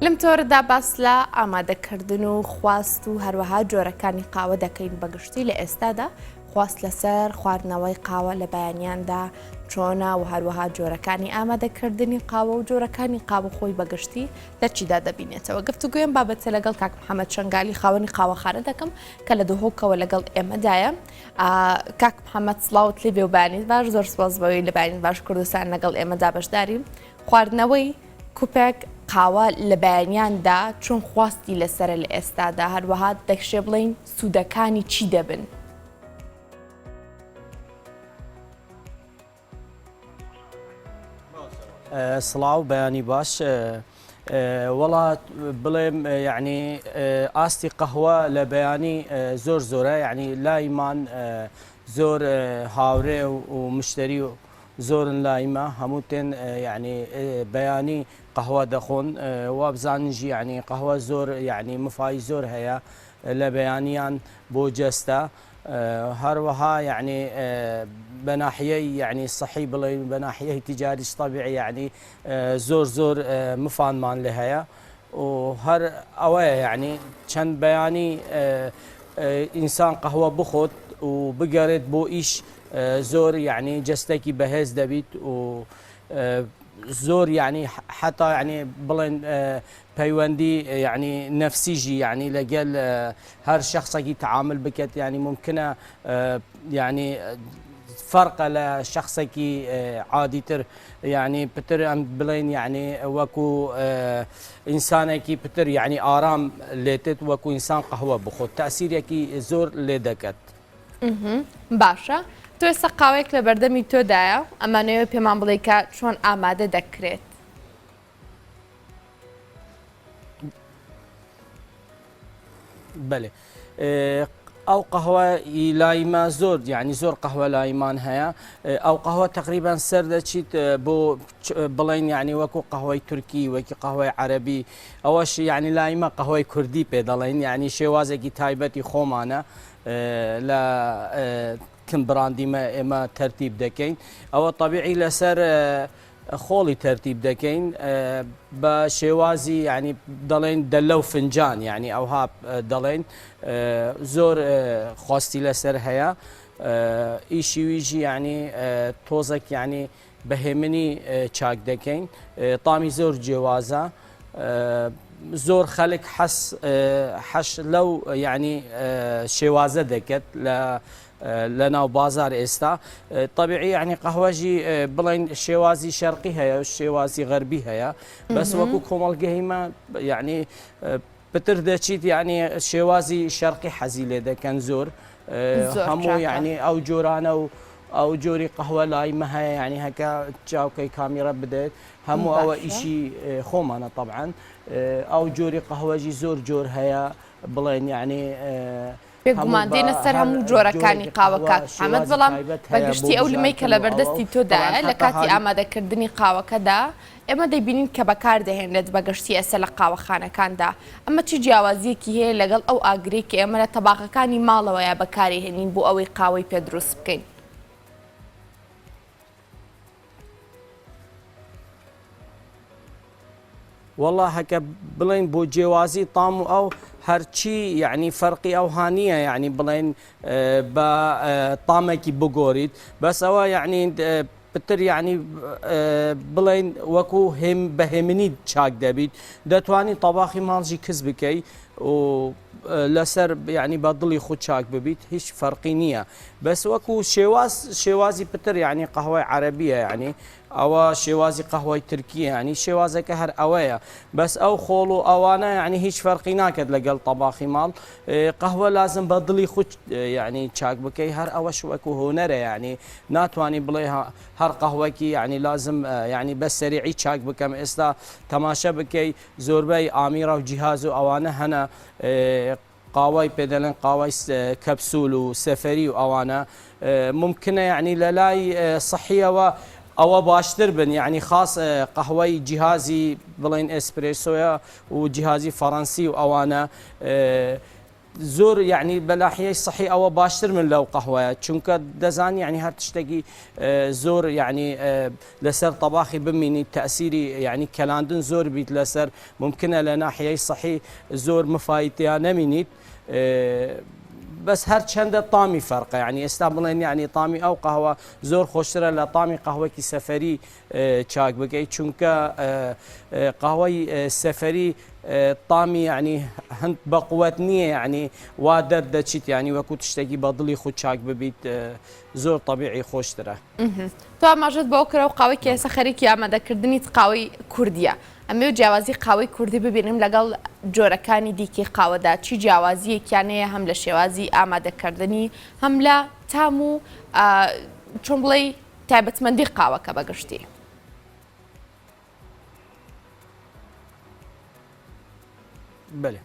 لەم تۆرەدا باس لە ئامادەکردن و خواست و هەروەها جۆرەکانی قاوە دەکەین بەگشتی لە ئێستادا خواست لەسەر خواردنەوەی قاوە لە بەیانیاندا چۆنە و هەروەها جۆرەکانی ئامادەکردنی قاوە و جۆرەکانی قاوە خۆی بەگشتی لە چیدا دەبینێتەوە گفتوگۆی ئەم بابەتە لەگەڵ کاک محەممەد شەنگالی خاوەنی قاوەخانە دەکەم کە لە دهۆکەوە لەگەڵ ئێمەدایە کاک محەممەد سڵاوت لێ بێ و بەیانیت باش زۆر سپاس بەوەی لە بەیانیت باش کوردستان لەگەڵ ئێمەدا بەشداری خواردنەوەی کوپێک قاوە لە بەیانیاندا چۆن خواستی لەسەرە لە ئێستادا هەروەها دەشێ بڵێین سوودەکانی چی دەبن؟ سڵاو بەیانی باش وەڵا بڵێم یعنی ئاستی قەهوە لە بەیانی زۆر زۆرە یعنی لایمان زۆر هاورێ و مشتری و زۆرن لای مە هەموو تێن یەعنی بەیانی قەهوە دەخۆن وابزانن ژی یەعنی قەهوە زۆر یەعنی مفای زۆر هەیە لە بەیانیان بۆ جەستە هەروەها یەعنی بە ناحیەی یەعنی سەحی بڵێین بە ناحیەی تیجاریش تەبیعی یەعنی زۆر زۆر مفانمان لێ هەیە و هەر ئەوەیە یەعنی چەند بەیانی ئینسان قەهوە بخۆت و بگەرێت بۆ ئیش زۆر یەعنی جەستەکی بەهێز دەبیت و زۆر یەعنی حتا یەعنی بڵێن پەیوەندی یەعنی نەفسیژی یەعنی لەگەل هەر شخصێکی تعامل بکەت یەعنی ممکنە یەعنی فەرقە لە شخصێکی عادیتر یەعنی پتر ئەم بڵێن یەعنی وەکو ئینسانێکی پتر یەعنی ئارام لێتێت وەکو ئینسان قەهوە بخۆت تەسیرێکی زۆر لێ دەکات. باشە تۆ ئێستا قاوەیەک لە بەردەمی تۆدایە ئەمانەوێ پێمان بڵێ کە چۆن ئامادە دەکرێت؟ بەێ ئەو قەهوە ی لای مە زۆر یعنی زۆر قەهوە لایمان هەیە ئەو قەهوە تقریبان سەر دەچیت بۆ بڵین یعنی وەکو قەهوەی تورکی وەکی قەهوەی عەربی ئەوەش یعنی لای مە قەهوەی کوردی پێ دەڵێن یعنی شێوازێکی تایبەتی خۆمانە لە کم براندیمە ئێمە تەرتیب دەکەین ئەوە طببیعی لەسەر خۆڵی تەرتیب دەکەین بە شێوازی یانی دەڵێن دەلە و فنجان یانی ئەوها دەڵێن زۆر خواستی لەسەر هەیە ئیشی ویژی یانی تۆزێک یانی بە هێمنی چاک دەکەین تامی زۆر جێوازە زۆر خەلک حەس حەش لەو یعنی شێوازە دەکەت لە لە ناو بازار ئێستا تەبیعی یعنی قەهوەژی بڵێن شێوازی شەرقی هەیە و شێوازی غەربی هەیە بەس وەکو کۆمەڵگەهیمە یعنی پتر دەچیت یعنی شێوازی شەرقی حەزی لێ دەکەن زۆر هەموو یعنی ئەو جۆرانە و ئەو جۆری قەهوە لای مە هەیە یعنی هەکە چاوکەی کامیرە بدەێت هەموو ئەوە ئیشی خۆمانە طبعاان ئەو جۆری قەهوەژی زۆر جۆر هەیە بڵێن یعنی بێگومان دێنە سەر هەموو جۆرەکانی قاوە کاک محەمەد، بەڵام بە گشتی ئەو لمەی کە لەبەردەستی تۆدایە لە کاتی ئامادەکردنی قاوەکەدا ئێمە دەیبینین کە بەکاردەهێنرێت بە گشتی ئێستا لە قاوەخانەکاندا ئەمە چی جیاوازییەکی هەیە لەگەڵ ئەو ئاگرەی کە ئێمە لە تەباخەکانی ماڵەوەیە بەکاریهێنین بۆ ئەوەی قاوەی پێ دروست بکەین؟ وەڵا هەکە بڵێن بۆ جێوازی تام و ئەو هەرچی یعنی فەرقی ئەو هاانیە یعنی بڵێن بە تامێکی بگۆریت بەس ئەوە یعنی پتر یعنی بڵێن وەکو هێم بە هێمنی چاک دەبیت دەتوانی تەباخی ماڵژی کز بکەی و لەسەر یعنی بە دڵی خود چاک ببیت هیچ فەرقی نییە بەس وەکو شێواز شێوازی پتر یعنی قەهوەی عەرەبیە یعنی ئەوە شێوازی قەهوەی ترکیە یعنی شێوازەکە هەر ئەوەیە بەس ئەو خۆڵ و ئەوانە یعنی هیچ فەرقی ناکات لەگەڵ تەباخی ماڵ قەهوە لازم بە دڵی خود یعنی چاک بکەی هەر ئەوەش وەکو هۆنەرە یعنی ناتوانانی بڵێ هەر قەهوەکی یعنی لازم یعنی بە سەریعی چاک بکەم ئێستا تەماشە بکەی زۆربەی ئامیرە و جیهاز و ئەوانە هەنە قاوەی پێ دەلێن قاوەی کەپسول و سەفەری و ئەوانە ممکنە یعنی لە لای سەحیەوە ئەوە باشتر بن یعنی خاص قەهوەی جیهازی بڵێن ئێسپرێسۆیە و جیهازی فەڕەنسی و ئەوانە. زۆر یعنی بە لاحیەی سەحی ئەوە باشتر من لەو قەهوەیە چونکە دەزانی یعنی هەر تشتێکی زۆر یعنی لەسەر تەباخی بمینی تەسیری یعنی کەلاندن زۆر بیت لەسەر ممکنە لە ناحیەی سەحی زۆر مفایتیا نەمینیت بەس هەر چەندە تامی فەرقە یعنی ئێستا بڵێن یعنی تامی ئەو قەهوە زۆر خۆشترە لە تامی قەهوەکی سەفەری چاک بکەیت چونکە قاوەی سەفەری تامی یعنی هەند بەقوت نییە یعنی وا دەردەچیت یعنی وەکو تشتێکی بە دڵی خود چاک ببیت زۆر طبیعی خۆشترە. تۆ ئاماژەت بەوە کرا و قاوەی کە ئێستا خەریکی ئامادەکردنیت قاوەی کوردییە. ئەمەوێ جیاوازی قاوەی کوردی ببینم لەگەڵ جۆرەکانی دیکەی قاوەدا چی جیاوازییەکیان هەیە هەم لە شێوازی ئامادەکردنی هەم لە تام و چۆن بڵێی تایبەتمەندی قاوەکە بە گشتی. بەێ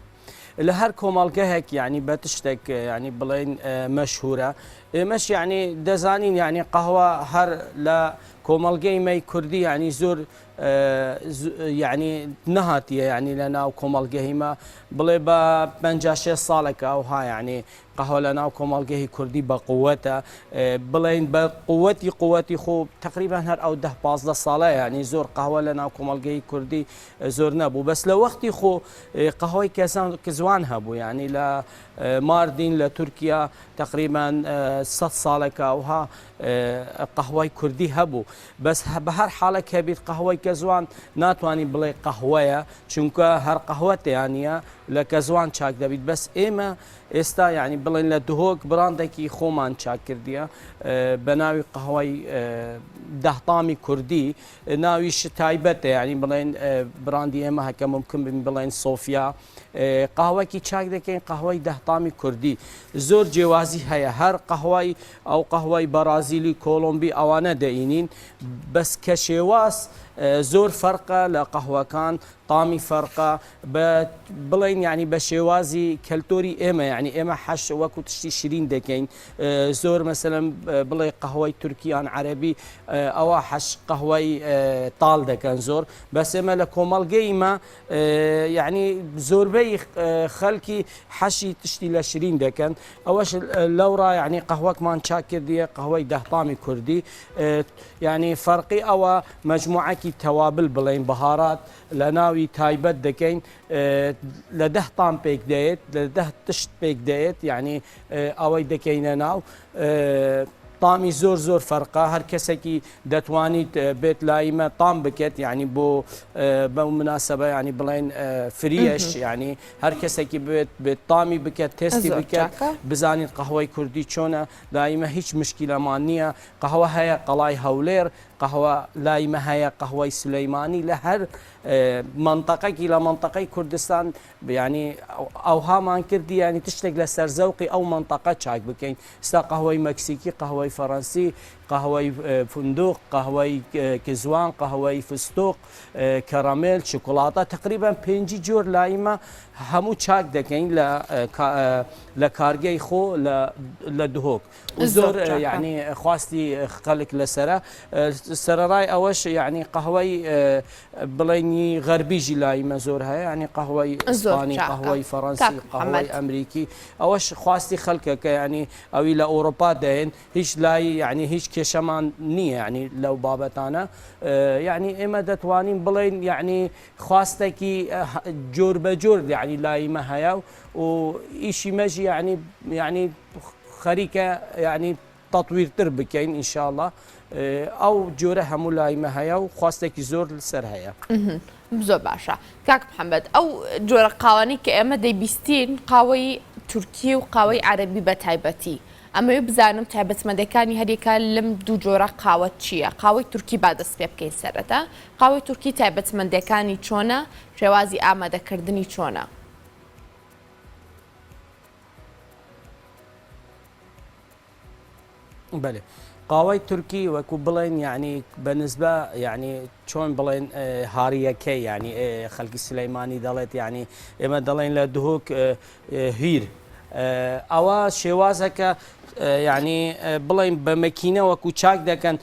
لە هەر کۆمەڵگەهێک یعنی بە تشتێک یعنی بڵێن مەشهورە ئێمەش یعنی دەزانین یعنی قەهوە هەر لە کۆمەڵگەی مەی کوردی یعنی زۆر یعنی نەهاتیە یعنی لە ناو کۆمەڵگەهیمە بڵێ بە 56 ساڵێکە ئەوها یعنی قەهوە لە ناو کۆمەڵگهی کوردی بە قوەتە بڵێین بە قوەتی قوەتی خۆ تقریبان هەر ئەو ده 15 ساڵە یعنی زۆر قەهوە لە ناو کۆمەڵگەی کوردی زۆر نەبوو بەس لە وەختی خۆ قەهوەی کەسان کزوان هەبوو یعنی لە ماردین لە تورکیا تقریبا 100 ساڵێکە ئەوها قەهوەی کوردی هەبوو بەس بە هەر حاڵێک هەبیت قەهوەی کەزوان ناتوانانی بڵێ قەهوەیە چونکە هەر قەهوەتیانە لە کەزوان چاک دەبیت بەس ئێمە ئێستا یانی بڵێن لە دهۆک بڕاندێکی خۆمان چاک کردیە بە ناوی قەهوەی دەهتامی کوردی ناویش تایبەتە یانی بڵێن براندی ئێمە هەکە ممکن بن بڵێن سۆفیا قاوەکی چاک دەکەین قەهوەی دەهتامی کوردی زۆر جیاوازی هەیە هەر قەهوەی ئەو قەهوەی بەرازیلی کۆڵۆمبی ئەوانە دەینین بەس کە شێواز زۆر فەرقە لە قەهوەکان تامی فەرقە بە بڵێین یانی بە شێوازی کەلتۆری ئێمە یانی ئێمە حەش وەکو تشتی شرین دەکەین زۆر مەسەلەن بڵێ قەهوەی تورکیان عەربی ئەوە حەش قەهوەی تاڵ دەکەن زۆر بەس ئێمە لە کۆمەڵگەی مە یعنی زۆربەی خەلکی حەشی تشتی لە شرین دەکەن ئەوەش لەوڕا یعنی قەهوەکمان چاک کردیە قەهوەی دەهتامی کوردی یعنی فەرقی ئەوە مجموعەکی تەوابل بڵێین بەهارات لە ناوی تایبەت دەکەین لە دە تام پێک دەیێت لە دە تشت پێک دەیێت یعنی ئەوەی دەکەینە ناو تامی زۆر زۆر فەرقە هەر کەسێکی دەتوانیت بێت لایمە تام بکێت یعنی بۆ بەو مناسبە ینی بڵێن فریەش ینی هەر کەسێکی بێت بێت تامی بکێت تێستی بکات بزانیت قەهوەی کوردی چۆنە لایمە هیچ مشکیلەمان نییە قەهوە هەیە قەڵای هەولێر قەهوە لای مە هەیە قەهوەی سولەیمانی لە هەر مەنتەقەکی لە مەنتەقەی کوردستان یانی ئەوهامان کردی یانی تشتێک لە سەر زەوقی ئەو مەنتەقە چاک بکەین ستا قەهوەی مەکسیکی قەهوەی فەڕەنسی قەهوەی فندق قەهوەی کزوان قەهوەی فستق کەرامێل شوکولاتە تقریبا پێنجی جۆر لایمە هەموو چاک دەکەین لە لە کارگەی خۆ لە دهۆک زۆر یعنی خواستی خەلک لەسرە سەرەڕای ئەوەش یعنی قەهوەی بڵێنی غەربیژی لای مە زۆر هەیە ینی قەهوەی ئیسپانی قەهوەی فەڕەنسی قەهوەی ئەمریکی ئەوەش خواستی خەلکە کە ینی ئەوی لە ئەوروپا دەێن هیچ لای یعنی هیچ کێشەمان نییە ینی لەو بابەتانە یعنی ئێمە دەتوانین بڵێن یعنی خواستێکی جۆر بە جۆر یعنی لای مە هەیە و ئیشی مەژی یعنی یعنی خەریکە یانی تەتویرتر بکەین ان شاء اللە ئەو جۆرە هەموو لای مە هەیە و خواستێکی زۆر لەسەر هەیە. زۆر باشە کاک محەممەد ئەو جۆرە قاوانەی کە ئێمە دەیبیستین قاوەی تورکی و قاوەی عەرەبی بە تایبەتی ئەمەوێ بزانم تایبەتمەندەکانی هەریەکە لەم دوو جۆرە قاوە چییە قاوەی تورکی با دەست پێ بکەین سەرەتا قاوەی تورکی تایبەتمەندەکانی چۆنە شێوازی ئامادەکردنی چۆنە؟ بەێ قاوەی تورکی وەکو بڵێن یعنی بەنسبە یعنی چۆن بڵێن هاریەکەی ینی خەلکی سلەیمانی دەڵێت ینی ئێمە دەڵێن لە دهۆک هیر. ئەوە شێوازەکە یعنی بڵین بە مەکینە وەکو چاک دەکەن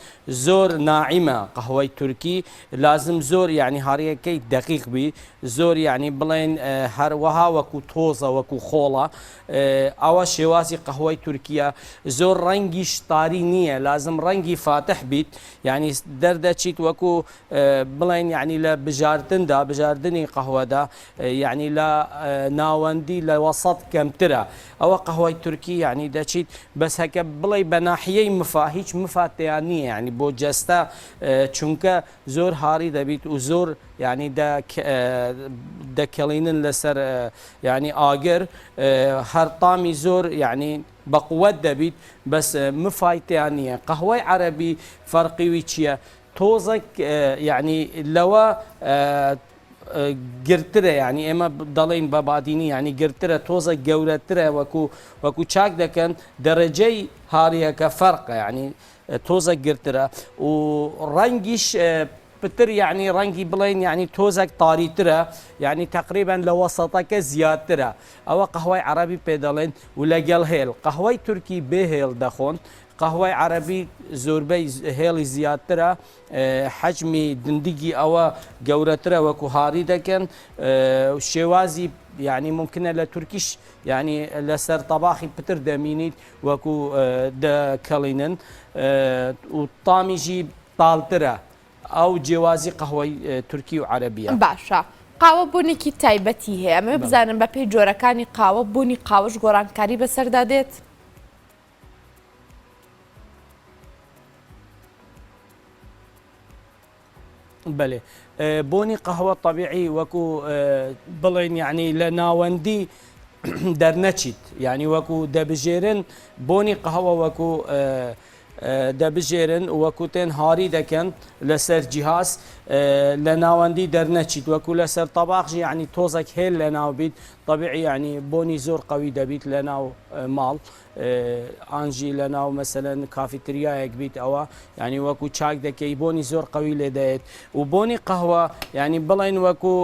زۆر ناعیمە قەهوەی تورکی لازم زۆر یعنی هاریەکەی دەقیق بی زۆر یعنی بڵێن هەروەها وەکو تۆزە وەکو خۆڵە ئەوە شێوازی قەهوەی تورکیە زۆر ڕەنگیش تاری نییە لازم ڕەنگی فاتح بیت یعنی دەردەچیت وەکو بڵێن یعنی لە بژاردندا بژاردنی قەهوەدا یعنی لە ناوەندی لە وەسەت کەمترە ئەوە قەهوەی تورکی یعنی دەچیت بەس هەکە بڵێ بە ناحیەی مفا هیچ مفا تیان نییە یعنی بۆ جەستە چونکە زۆر هاری دەبیت و زۆر یعنی دەکەڵینن لەسەر یعنی ئاگر هەر تامی زۆر یعنی بەقوت دەبیت بەس مفای تیان نییە قەهوەی عەرەبی فەرقیوی چییە تۆزەک یعنی لەوە گرترە یعنی ئێمە دەڵێین بە بادینی یعنی گرترە تۆزە گەورەترە وەکو وەکو چاک دەکەن دەرەجەی هاریەکە فەرقە یعنی تۆزە گرترە و ڕەنگیش پتر یعنی ڕەنگی بڵێن یعنی تۆزێک تاریترە یعنی تقریبا لە وەسەتەکە زیاترە ئەوە قەهوەی عەرەبی پێ دەڵێن و لەگەڵ هێل قەهوەی تورکی بێ هێڵ دەخۆن قەهوەی عەرەبی زۆربەی هێڵی زیاترە حەجمی دندگی ئەوە گەورەترە وەکو هاری دەکەن شێوازی یعنی ممکنە لە تورکیش یعنی لەسەر تەباخی پتر دەمینیت وەکو دەکەڵینن و تامیژی تاڵترە ئەو جیوازی قەهوەی تورکی و عەرەبیە. باشە قاوە بۆنێکی تایبەتی هەیە ئەمەوێ بزانم بەپێی جۆرەکانی قاوە بۆنی قاوەش گۆڕانکاری بەسەردا دێت؟ بەێ بۆنی قەهوە طبیعی وەکو بڵێن یعنی لە ناوەندی دەرنەچیت یعنی وەکو دەبژێرن بۆنی قەهوە وەکو دەبژێرن وەکو تێن هاری دەکەن لەسەر جیهاز لە ناوەندی دەرنەچیت وەکو لەسەر تەباخ یعنی تۆزێک هێل لە ناو بیت طبیعی یعنی بۆنی زۆر قوی دەبیت لە ناو ماڵ ئانژی لە ناو مەسەلەن کافیتریایەک بیت ئەوە یعنی وەکو چاک دەکەی بۆنی زۆر قوی لێ دەێت و بۆنی قەهوە یعنی بڵێن وەکو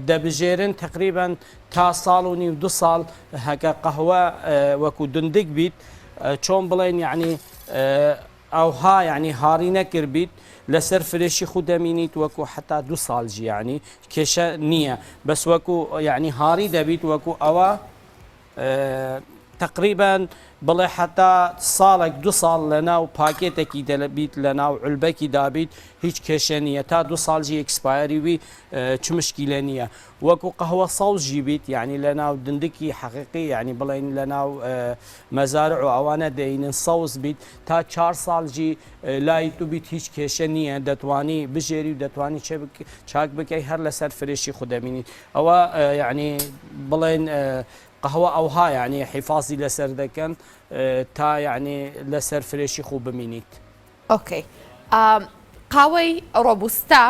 دەبژێرن تقریبا تا ساڵ و نیو دو ساڵ هەکە قەهوە وەکو دندک بیت چۆن بڵێن یعنی ئەوها یعنی هاری نەکرد بیت لەسەر fresh ی خو دەمینیت وەکو حتا دو ساڵ ژی یعنی کێشە نییە بەس وەکو یعنی هاری دەبیت وەکو ئەوە تەقریبەن بڵێ حەتا ساڵێک دو ساڵ لەناو پاکێتێکی دەبیت لەناو علبەکی دابیت هیچ کێشە نییە تا دو ساڵ ژی expire ی وی چ مشکیلە نییە وەکو قەهوە سەوز ژی بیت یعنی لەناو دندکی حەقیقی یعنی بڵێن لەناو مەزارع و ئەوانە دەینن سەوز بیت تا چار ساڵ ژی لای تو بیت هیچ کێشە نییە دەتوانی بژێری و دەتوانی چاک بکەی هەر لەسەر fresh ی خو دەمینیت ئەوە یەعنی بڵێن قەهوە ئەوها یەعنی حیفازی لەسەر دەکەن تا یەعنی لەسەر fresh ی خۆ بمینیت. okay قاوەی ڕۆبوستا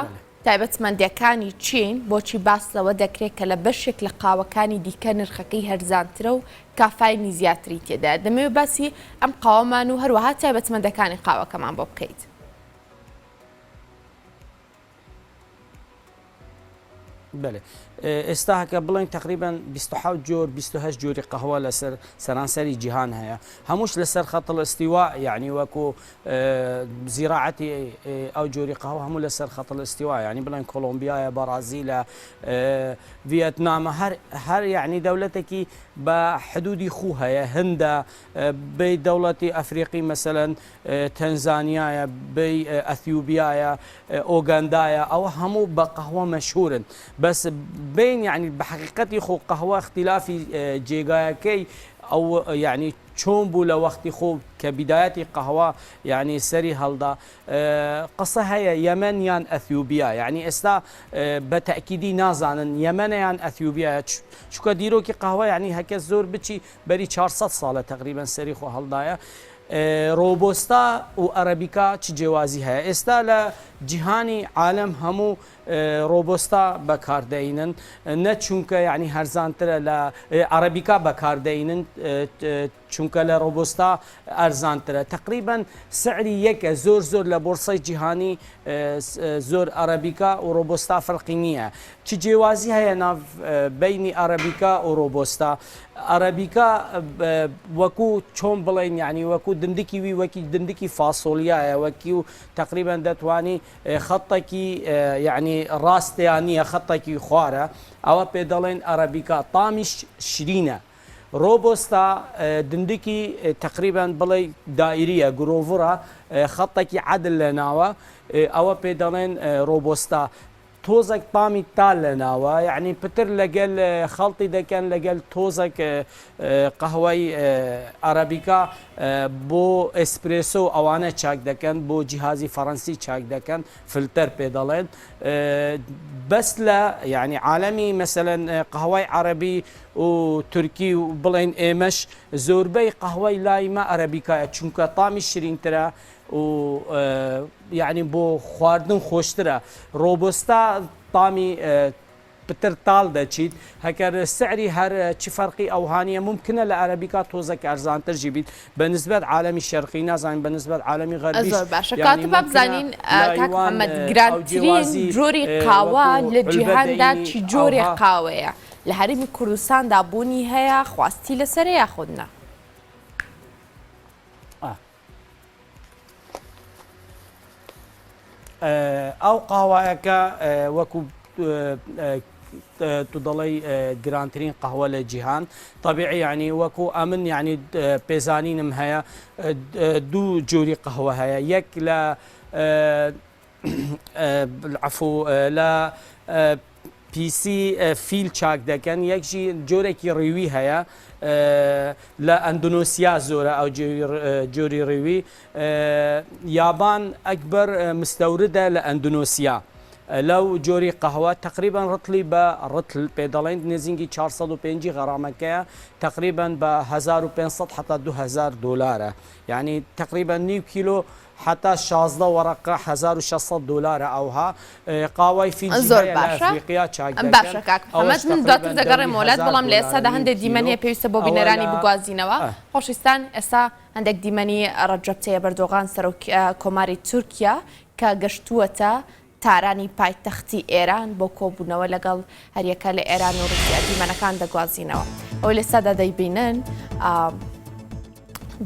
تایبەتمەندیەکانی چین؟ بۆچی باس لەوە دەکرێت کە لە بەشێک لە قاوەکانی دیکە نرخەکەی هەرزانترە و کافاینی زیاتری تێدایە؟ دەمەوێت باسی ئەم قاوەمان و هەروەها تایبەتمەندەکانی قاوەکەمان بۆ بکەیت. بەێ ئێستا هەکە بڵێن تقریبان 27 جۆر 28 جۆری قەهوە لەسەر سەرانسەری جیهان هەیە هەمووش لەسەر خط الاستواء یعنی وەکو زیراعەتی ئەو جۆری قەهوە هەموو لەسەر خط الاستواء یعنی بڵێن کۆلۆمبیایە بەڕازیلە ڤیەتنامە هەر هەر یعنی دەولەتێکی بە حدودی خو هەیە هندە بی دەوڵەتی ئەفریقی مەسەلەن تەنزانیایە، بی ئەثیوبیایە، ئۆگەندایە، ئەوە هەموو بە قەهوە مەشهورن بەس بین یعنی بە حەقیقەتی خۆ قەهوە اختلافی جێگایەکەی ئەو یعنی چۆن بوو لە وەختی خۆ کە بیدایەتی قەهوە یعنی سەری هەڵدا قسە هەیە یەمەن یان ئەثیوبیا یعنی ئێستا بە تەئکیدی نازانن یەمەنە یان ئەثیوبیایە چونکە دیرۆکی قەهوە یعنی هەکە زۆر بچی بەری 400 ساڵە تقریبا سەری خۆ هەڵدایە ڕۆبۆستا و ئەرەبیکا چ جیوازی هەیە؟ ئێستا لە جیهانی عالەم هەموو ڕۆبۆستا بەکاردەینن نە چونکە یعنی هەرزانترە لە ئەرەبیکا بەکاردەینن. چونکە لە ڕۆبۆستا ئەرزانترە تەقریبەن سعری یەکە زۆر زۆر لە بۆرسەی جیهانی زۆر ئەرەبیکا و ڕۆبۆستا فەرقی نییە چ جیوازی هەیە ناو بینی ئەرەبیکا و ڕۆبۆستا ئەرەبیکا وەکو چۆن بڵێن یعنی وەکو دندکی وی وەکی دندکی فاسۆلیایە وەکی و تقریبا دەتوانی خەتەکی یعنی ڕاستیان نییە خەتەکی خوارە ئەوە پێ دەڵێن ئەرەبیکا تامیش شرینە ڕۆبۆستا دندکی تەقریبەن بڵێی دائیریە گرۆڤڕە خەتەکی عەدل لە ناوە ئەوە پێ دەڵێن ڕۆبۆستا تۆزەک تامی تال لە ناوە یعنی پتر لەگەل خەڵتی دەکەن لەگەل تۆزەک قەهوەی ئەرەبیکا بۆ ئێسپرێسۆ ئەوانە چاک دەکەن بۆ جیهازی فەڕەنسی چاک دەکەن فلتەر پێ دەڵێن بەس لە یعنی عالەمی مەسەلەن قەهوەی عەرەبی و تورکی و بڵێن ئێمەش زۆربەی قەهوەی لای مە ئەرەبیکایە چونکە تامی شرینترە و یعنی بۆ خواردن خۆشترە ڕۆبۆستا تامی پتر تاڵ دەچیت هەکەر سعری هەر چ فەرقی ئەوهانیە ممکنە لە ئەرەبیکا تۆزەک ئەرزانتر ژی بیت بە نسبەت عالەمی شەرقی نازانین بە نسبەت عالەمی غەربیش زۆر باشە یعنی کاتە با ممکنە بزانین لای کاک وان محەممەد ئەو گرانترین جیوازی جۆری قاوە وەکو لە علبە جیهاندا دەینی چی جۆرێ ئەوها قاوەیە لە هەرێمی کوردستاندا بوونی هەیە خواستی لەسەرە یاخود نا؟ ئەو قاوایەکە وەکو تو دەڵێی گرانترین قەهوە لە جیهان طبیعی یعنی وەکو ئەمن یعنی پێزانینم هەیە دوو جۆری قەهوە هەیە یەک لە عفو لە پیسی فیل چاک دەکەن یەکژی جۆرێکی ڕیوی هەیە لە ئەندونۆسیا زۆرە ئەو جۆری ڕیوی یابان ئەکبەر مستەوردە لە ئەندونۆسیا لەو جۆری قەهوە تقریبا ڕتلی بە ڕتل پێ دەڵێن نزینگی 450 غەرامەکەیە تقریبا بە 1500 حتا 2000 دلارە یعنی تقریبا نیو کیلۆ حەتا 16 وەڕەقە 1600 دۆلارە ئەوها قاوای فیجی زۆر هەیە لە باشە ئەفریقیا چاک دەکەن باشە کاک ئەوەش محەمەد من دواتر تەقریبەن دەوری دەگەڕێمەوە لات هەزار بەڵام لە دۆلارە ئێستادا نیو هەندێک دیمەن کیلۆ هەیە پێویستە بۆ ئەوە بینەرانی لە بگوازینەوە ئە. خۆشویستان ئێستا هەندێک دیمەنی ڕەجەب تەیب ئەردۆغان سەرۆک کۆماری تورکیا کە گەشتووەتە تارانی پایتەختی ئێران بۆ کۆبوونەوە لەگەڵ هەریەکە لە ئێران و ڕووسیا دیمەنەکان دەگوازینەوە ئەوەی لە ئێستادا دەیبینن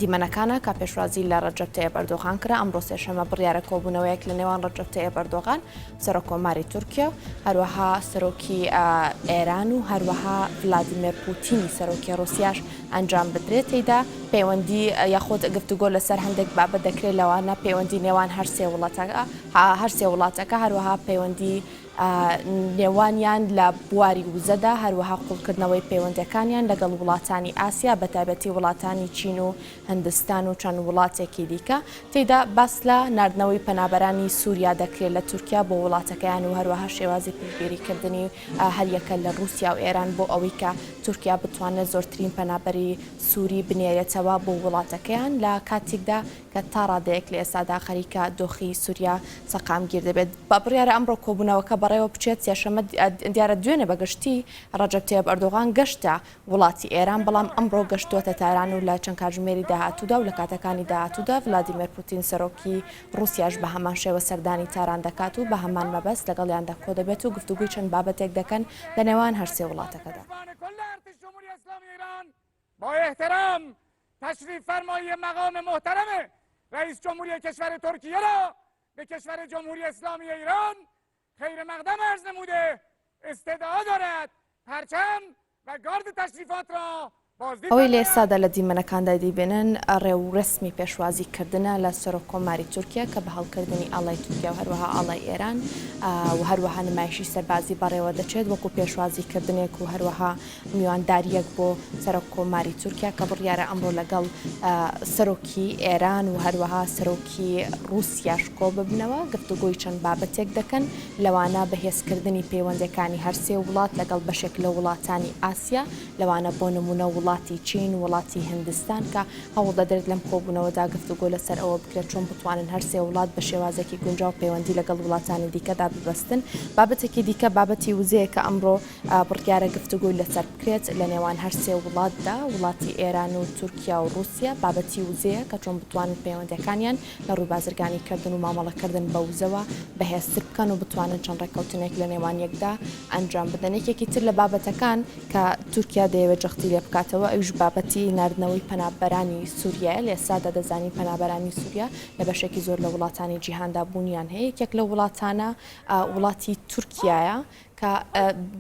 دیمەنەکانە کە پێشوازی لە ڕەجەب تەیب ئەردۆغان کرا ئەمڕۆ سێشەمە بڕیارە کۆبوونەوەیەک لە نێوان ڕەجەب تەیب ئەردۆغان سەرۆککۆماری تورکیا و هەروەها سەرۆکی ئێران و هەروەها ڤلادیمێر پوتینی سەرۆکی ڕووسیاش ئەنجام بدرێت تێیدا پەیوەندی یاخود گفتوگۆ لەسەر هەندێک بابەت دەکرێت لەوانە پەیوەندی نێوان هەرسێ وڵاتەکە هەرسێ وڵاتەکە هەروەها پەیوەندی نێوانیان لە بواری وزەدا، هەروەها قوڵکردنەوەی پەیوەندیەکانیان لەگەڵ وڵاتانی ئاسیا بەتایبەتی وڵاتانی چین و هندستان و چەند وڵاتێکی دیکە، تێیدا باس لە ناردنەوەی پەنابەرانی سوریا دەکرێت لە تورکیا بۆ وڵاتەکەیان و هەروەها شێوازی پشتگیریکردنی هەریەکە لە روسیا و ئێران بۆ ئەوەی کە تورکیا بتوانێت زۆرترین پەنابەری سوری بنێرێتەوە بۆ وڵاتەکەیان لە کاتیکدا کە تا ڕادەیەک لە ئێستادا خەریکە دۆخی سوریا سەقامگیر دەبێت. بڕیارە ئەمڕۆ کۆبوونەوەکە بەڕێوە بچێت، سێشەممە دیارە دوێنێ بە گشتی ڕەجەب تەیب ئەردۆغان گەشتە وڵاتی ئێران، بەڵام ئەمڕۆ گەشتووەتە تاران و لە چەند کاتژمێری داهاتوودا و لە کاتەکانی داهاتوودا ڤلادیمێر پوتین سەرۆکی ڕووسیاش بە هەمان شێوە سەردانی تاران دەکات و بە هەمان مەبەست لەگەڵیاندا کۆدەبێت و گفتوگۆی چەند بابەتێک دەکەن لە نێوان هەرسێ وڵاتەکەدا. با احترام تشریف فرمایی مقام محترم رئیس جمهوری کشور ترکیه را به کشور جمهوری اسلامی ایران خیر مقدم عرض نموده استدعا دارد پرچم و گارد تشریفات را ئەوەی لە ئێستادا لە دیمەنەکاندا دەیبینن ڕێوڕەسمی پێشوازی کردنە لە سەرۆک کۆماری تورکیا کە بە هەڵکردنی ئاڵای تورکیا و هەروەها ئاڵای ئێران و هەروەها نمایشی سەربازی بەڕێوە دەچێت وەکو پێشوازی کردنێک و هەروەها میواندارییەک بۆ سەرۆک کۆماری تورکیا کە بڕیارە ئەمڕۆ لەگەڵ سەرۆکی ئێران و هەروەها سەرۆکی ڕووسیاش کۆببنەوە، گفتوگۆی چەند بابەتێک دەکەن، لەوانە بەهێزکردنی پەیوەندییەکانی هەرسێ وڵات لەگەڵ بەشێک لە وڵاتانی ئاسیا، لەوانە بۆ نموونە وڵاتی. وڵاتی چین، وڵاتی هندستان کە هەوڵ دەدرێت لەم کۆبوونەوەدا گفتوگۆ لەسەر ئەوە بکرێت چۆن بتوانن هەر سێ وڵات بە شێوازێکی گونجاو پەیوەندی لەگەڵ وڵاتانی دیکەدا ببەستن. بابەتێکی دیکە بابەتی وزەیە کە ئەمڕۆ بڕیارە گفتوگۆی لەسەر بکرێت لە نێوان هەر سێ وڵاتدا، وڵاتی ئێران و تورکیا و ڕووسیا، بابەتی وزەیە کە چۆن بتوانن پەیوەندییەکانیان لە ڕووی بازرگانی کردن و مامەڵەکردن بە وزەوە بەهێزتر بکەن و بتوانن چەند ڕێککەوتنێک لە نێوان یەکدا ئەنجام بدەن. یەکێکی تر لە بابەتەکان کە تورکیا دەیەوێت جەختی لێ بکاتەوە ئەویش بابەتی ناردنەوەی پەنابەرانی سووریایە، لە ئێستادا دەزانین پەنابەرانی سووریا لە بەشێکی زۆر لە وڵاتانی جیهاندا بوونیان هەیە، یەکێک لەو وڵاتانە وڵاتی تورکیایە کە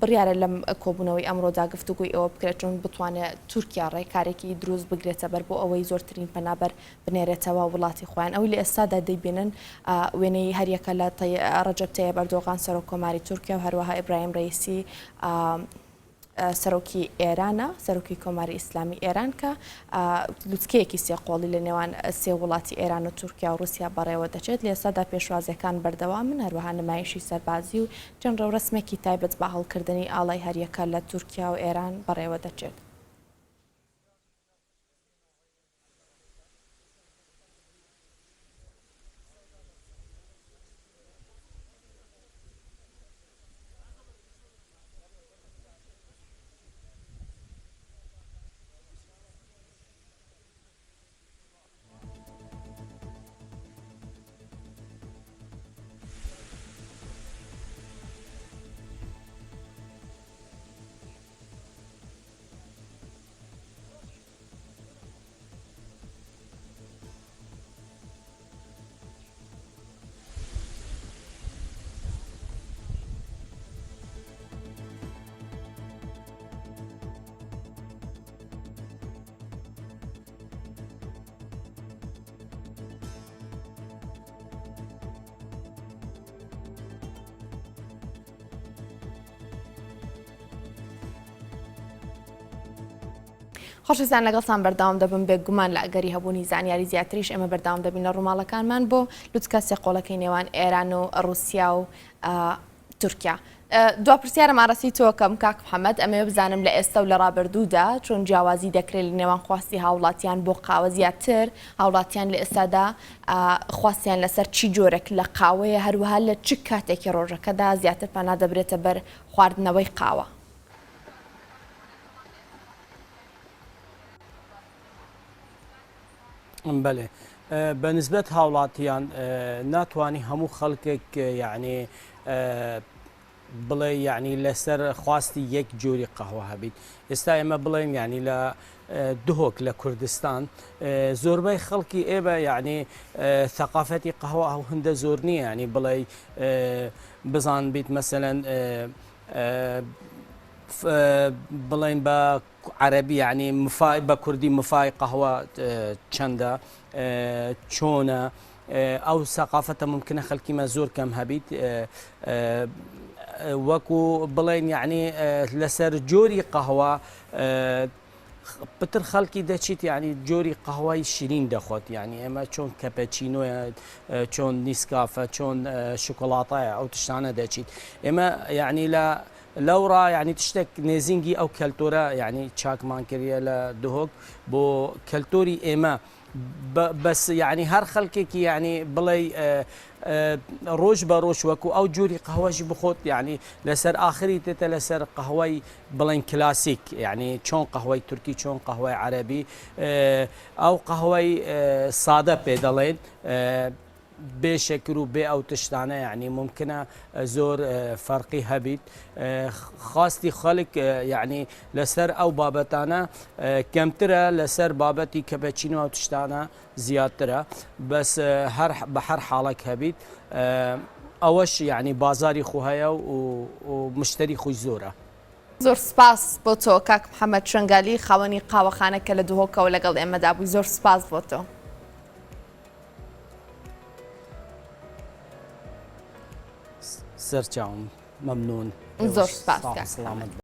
بڕیارە لەم کۆبوونەوەی ئەمڕۆدا گفتوگۆی ئەوە بکرێت چۆن بتوانێت تورکیا ڕێکارێکی دروست بگرێتە بەر بۆ ئەوەی زۆرترین پەنابەر بنێرێتەوە وڵاتی خۆیان. ئەوەی لە ئێستادا دەیبینن وێنەی هەریەکە لە ڕەجەب تەیب ئەردۆغان سەرۆک کۆماری تورکیا و هەروەها ئیبراهیم ڕەئیسی سەرۆکی ئێرانە، سەرۆکی کۆماری ئیسلامی ئێران کە لوتکەیەکی سێقۆڵی لە نێوان سێ وڵاتی ئێران و تورکیا و ڕووسیا بەڕێوە دەچێت. لە ئێستادا پێشوازییەکان بەردەوامن، هەروەها نمایشی سەربازی و چەند ڕێوڕەسمێکی تایبەت بە هەڵکردنی ئاڵای هەریەکە لە تورکیا و ئێران بەڕێوە دەچێت. خۆشەویستان لەگەڵتان بەردەوام دەبم بێگومان لە ئەگەری هەبوونی زانیاری زیاتریش ئێمە بەردەوام دەبین لە ڕووماڵەکانمان بۆ لوتکە سێقۆڵەکەی نێوان ئێران و ڕووسیا و تورکیا. دوا پرسیارم ئاراستەی تۆ کەم کاک محەممەد ئەمەوێ بزانم لە ئێستا و لە ڕابردوودا چۆن جیاوازی دەکرێت لە نێوان خواستی هاوڵاتیان بۆ قاوە زیاتر هاوڵاتیان لە ئێستادا خواستیان لەسەر چی جۆرێک لە قاوەیە هەروەها لە چ کاتێکی ڕۆژەکەدا زیاتر پەنا دەبرێتە بەر خواردنەوەی قاوە؟ بەێ بە نسبەت هاوڵاتیان ناتوانانی هەموو خەڵکێک یعنی بڵێ یعنی لەسەر خواستی یەک جۆری قەهوە هەبیت ئێستا ئێمە بڵێن یعنی لە دهۆک لە کوردستان زۆربەی خەڵکی ئێمە یعنی ثقافەتی قەهوە ئەو هەندە زۆر نییە ینی بڵێ بزان بیت مەسەلەن بڵێن بە عەرەبی یعنی مفای بە کوردی مفای قەهوە چەندە چۆنە ئەو سەقافەتە ممکنە خەلکیمە زۆر کەم هەبیت وەکو بڵێن یعنی لەسەر جۆری قەهوە پتر خەڵکی دەچیت یعنی جۆری قەهوەی شیرین دەخۆت یعنی ئێمە چۆن کەپەچینۆیە چۆن نیسکافە چۆن شوکولاتایە ئەو تشتانە دەچیت ئێمە یعنی لە لەوڕا یعنی تشتێک نێزینگی ئەو کەلتۆرە یعنی چاکمان کردە لە دهۆک بۆ کەلتۆری ئێمە بەس یعنی هەر خەلکێکی یعنی بڵێ ڕۆژ بە ڕۆژ وەکو ئەو جوری قەهوەش بخۆت یعنی لەسەر ئاخری تێتە لەسەر قەهوەی بڵێن کلاسیک یعنی چۆن قەهوەی تورکی چۆن قەهوەی عەرەبی ئەو قەهوەی سادە پێ دەڵێن بێ شەکر و بێ ئەو تشتانە یعنی ممکنە زۆر فەرقی هەبیت خواستی خەڵک یعنی لەسەر ئەو بابەتانە کەمترە لەسەر بابەتی کە بە چین و ئەو تشتانە زیاترە بەس هەر بە هەر حاڵێک هەبیت ئەوەش یعنی بازاری خۆ هەیە و مشتری خۆی زۆرە. زۆر سپاس بۆ تۆ کاک محەمەد شەنگالی خاوەنی قاوەخانە کە لە دهۆکەوە لەگەڵ ئێمەدا بووی زۆر سپاس بۆ تۆ. سەرچاوم مەمنون زۆر سپاس کاک محەمەد.